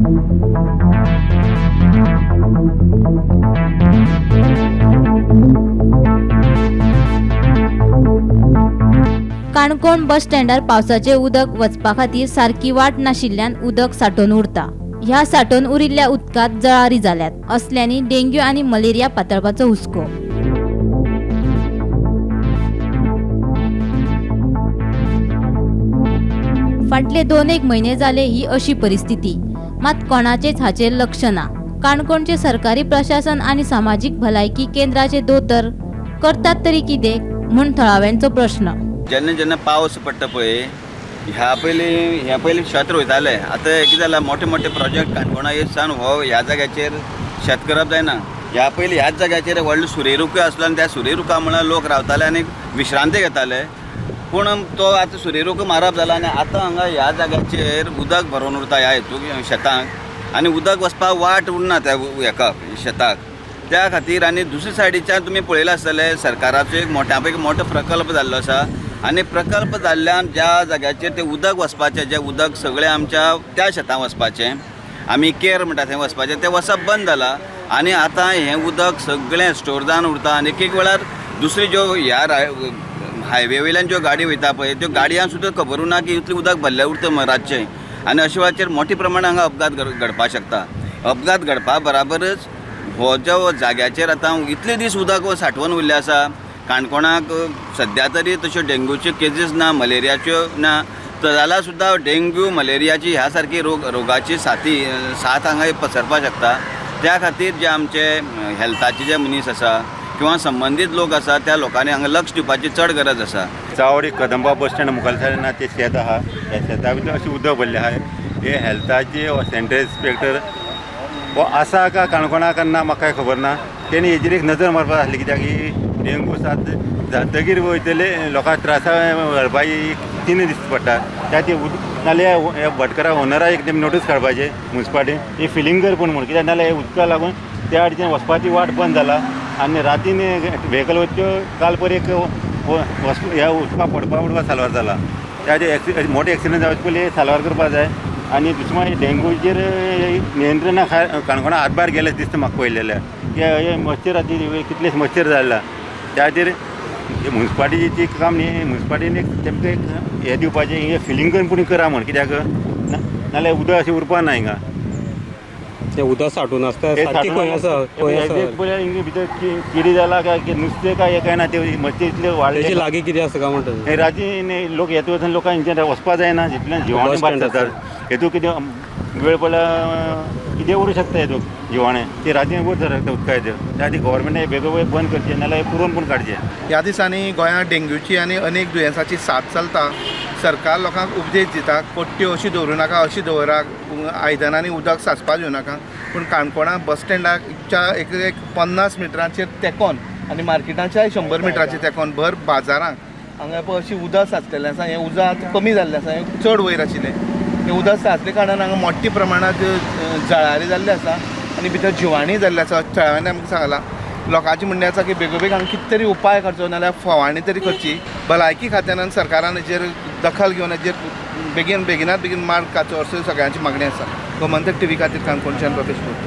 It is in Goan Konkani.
Canacona बस स्टँडार पावसाचें उदक वचपा खातीर सारकी वाट नाशिल्ल्यान उदक सांठोवन उरता. ह्या सांठोवन उरिल्ल्या उदकांत जळारी जाल्यात. असल्यांनी डेंग्यू आनी मलेरिया पातळपाचो हुस्को. फाटले 2-1 म्हयने जाले ही अशी परिस्थिती, मात कोणाचेच हाचेर लक्ष ना. काणकोणचे सरकारी प्रशासन आनी सामाजीक भलायकी केंद्राचे दोतोर करतात तरी कितें म्हूण थळाव्यांचो प्रश्न. जेन्ना जेन्ना पावस पडटा पळय, ह्या पयलीं ह्या पयलीं शेत रोयताले. आतां कितें जालां, मोठे मोठे प्रोजेक्ट काणकोणा येत सावन हो ह्या जाग्याचेर शेत करप जायना. ह्या पयलीं ह्याच जाग्याचेर व्हडलो सुर्यरुखूय आसलो आनी त्या सुर्यरुखा मुळां लोक रावताले आनी विश्रांती घेताले. पूण तो आतां सुर्यरूख मारप जाला आनी आतां हांगा ह्या जाग्याचेर उदक भरून उरता ह्या हितून शेतांक आनी उदक वचपाक वाट उरना त्या हेका शेताक. त्या खातीर आनी दुसरे सायडीच्यान तुमी पळयलां आसतलें, सरकाराचो एक मोठ्या पैकी मोठो प्रकल्प जाल्लो आसा आनी प्रकल्प जाल्ल्यान ज्या जाग्याचेर तें उदक वचपाचें, जें उदक सगळें आमच्या त्या शेतां वचपाचें, आमी केर म्हणटा थंय वचपाचें, तें वचप बंद जालां आनी आतां हें उदक सगळें स्टोर जावन उरता. आनी एक एक वेळार दुसरी ज्यो ह्या हायवे वयल्यान ज्यो गाडी वयता पळय, त्यो गाडयांक सुद्दां खबर उरना की इतलें उदक भरलें उरता रातचें आनी अशे वेळाचेर मोठ्या प्रमाणान हांगा अपघात घडपाक शकता. अपघात घडपा बराबरच हो जो जाग्याचेर आतां इतले दीस उदक सांठोवन उरलें आसा, काणकोणाक सद्या तरी तश्यो डेंग्यूच्यो केजीस ना, मलेरियाच्यो ना, जाल्यार सुद्दां डेंग्यू मलेरियाची ह्या सारकी रोगाची साथ हांगा पसरपाक शकता. त्या खातीर जे आमचे हेल्थाचे जे मनीस आसा किंवा संबंदीत लोक आसा त्या लोकांनी हांगा लक्ष दिवपाची चड गरज आसा. चावडी कदंबा बस स्टँड मुखार सायडीन ना ते शेत आहा, त्या शेता भितर अशें उदक भरलें आहा. हे हेल्थाचे सेंट्रल इन्स्पेक्टर हो आसा काय काणकोणा ना म्हाका खबर ना. तेणी हेजेर एक नजर मारपाक आसली, कित्याक ही डेंगू साथ जातकीर वयतले लोकांक त्रासा घडपाची चिन्ह दिसता पडटा. त्या ती नाल्यार ह्या भटकरा ओनरा एक तेमी नोटीस काडपाचें मुन्सिपाल्टी ही फिलींग कर पूण म्हूण, कित्याक नाल्यार उदका लागून त्या आडच्यान वचपाची वाट बंद जाला आनी रातीन व्हेकल वच्च्यो काल पर एक ह्या उदका पडपा उडपा साल्वार जाला. त्या मोठे एक्सिडंट जावचे पयलीं साल्वार करपाक जाय. आनी दुसरें मागीर डेंगूचेर नियंत्रणा काणकोणा हातभार गेले दिसता म्हाका पळयलेल्या. हे मच्छर आतां कितले मच्छर जाला, त्या खातीर मुन्सिपाल्टीची काम न्ही, मुन्सिपाल्टीन एक तेमकां एक हें दिवपाचें, हें फिलींग करून पूण करा म्हूण, कित्याक नाल्यार उदक अशें उरपा ना हिंगा. तें उदक सांठून आसता सारकें खंय आसा, खंय आसा पळय हिंगा भितर किडी जाला काय नुस्तें काय काय ना, ते मच्छर इतले वाडले. तेजे लागीं कितें आसा काय म्हणटा? राती लोक येता वचून लोकांक हिंगच्यान वचपा जायना, जितल्यान जिवाणें बस जातात हेतू कितें वेळ पडल्यार कितें उरूं शकता हेतू जिवाणें ती राती वयर सरता उदका हेतूर. त्या खातीर गव्हर्मेंटान बेगोबेग बंद करचें नाल्यार पुरोवन पूण काडचें. ह्या दिसांनी गोंयांत डेंग्यूची आनी अनेक दुयेंसाची साथ चलता. सरकार लोकांक उपदेश दिता, कोट्ट्यो अशी दवरूं नाका, अशी दवरा, आयदनांनी उदक सांचपाक दिवं नाका. पूण काणकोणा बस स्टँडाच्या एक एक 50 मिटरांचेर तेंकोन आनी मार्केटाच्याय 100 मिटराचेर तेंकोन भर बाजारांक हांगा पळय अशी उदक सांचलेलें आसा. हें उदक आतां कमी जाल्लें आसा, हें चड वयर आशिल्लें. हें उदक सांचले कारणान हांगा मोठ्या प्रमाणांत जळारी जाल्ली आसा आनी भितर जिवाणी जाल्ली आसा. थळाव्यांनी आमकां सांगलां, लोकांचें म्हणणें आसा की बेगोबेग हांगा कितें तरी उपाय करचो, नाल्यार फवारणी तरी करची. भलायकी खात्यान आनी सरकारान हेजेर दखल घेवन हेजेर बेगीन बेगिनात बेगीन मार्ग काडचो असो सगळ्यांची मागणी आसा. गोमंतक टीव्ही खातीर काणकोणच्यान प्रवेश करता.